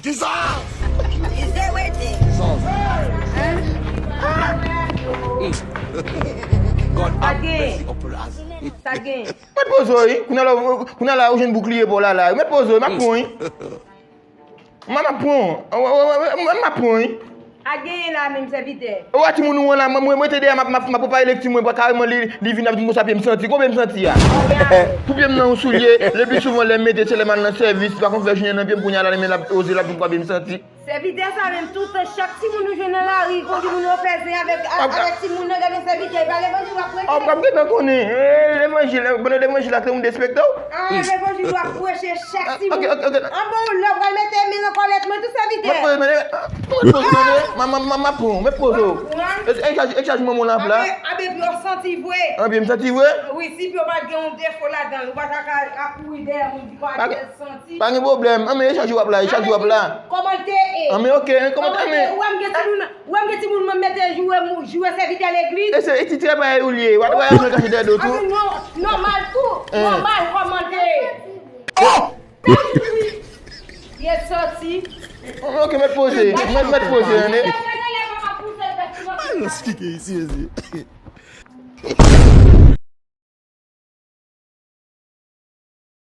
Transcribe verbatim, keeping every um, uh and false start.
Jesus! Is there waiting? Jesus! God have Again. Mercy upon us. Sa gen. Mèt poze w wi. Kounye a la, kounye a la ou jwenn boukliye pa w la la. Mèt poze w wi, m ap pran w wi. M ap pran w. M ap pran w wi. A genyen la menm sèvitè. Ou wè timoun ou an la, mwen mwen mete dèyè m ap m ap m ap pale ak timoun mwen, kareman li li vin ap di m konsa pye m santi. Konbyen m santi a? Pou pye m nan yon soulye, le pli souvan lè m mete se lè m al nan sèvis, pa konn fè jounen nan pye m kounye a la men l ap oze l ap di m konbyen m santi. Sèvitè sa menm tout tan chak timoun nou jwenn nan lari, konn di moun yo fè zen avèk avèk timoun nan, gade sèvitè, e pa levanjil w ap preche. Ou p ap gentan konnen. Eh, levanjil, pandan levanjil la, se yon despekte w. Ah, levanjil w ap preche chak Ok, timoun. ok, ok. An bon w lè w pral mete men nan kòlèt mwen tou sèvitè. Mèt poze w tande. Mèt poze w tande. M ap pran w. Mèt poze w. E chaj manman w la ap la. Abe pye w santi vre. An pye m santi vre. Wi, si pye w pa t gen yon defo ladan l, ou pa ta ka ka kouri dèyè moun di kwa pye l santi. Pa gen pwoblèm. An men e chaj w ap la, e chaj w ap la. Kòman l te ye? An men ok, kòman an men. Ou wè m gen timoun, ou wè m gen timoun mwen mete joure mou- joure sèvitè legliz. E se e ti trè bagay ou li ye. W ap wè yon kache dèyè do tou. Abe non, nòmal tou. Nòmal kòman l te ye. Oh! Ye soti. Ok, mèt poze. Mèt mèt poze, ane. Let's kick it, Zezi.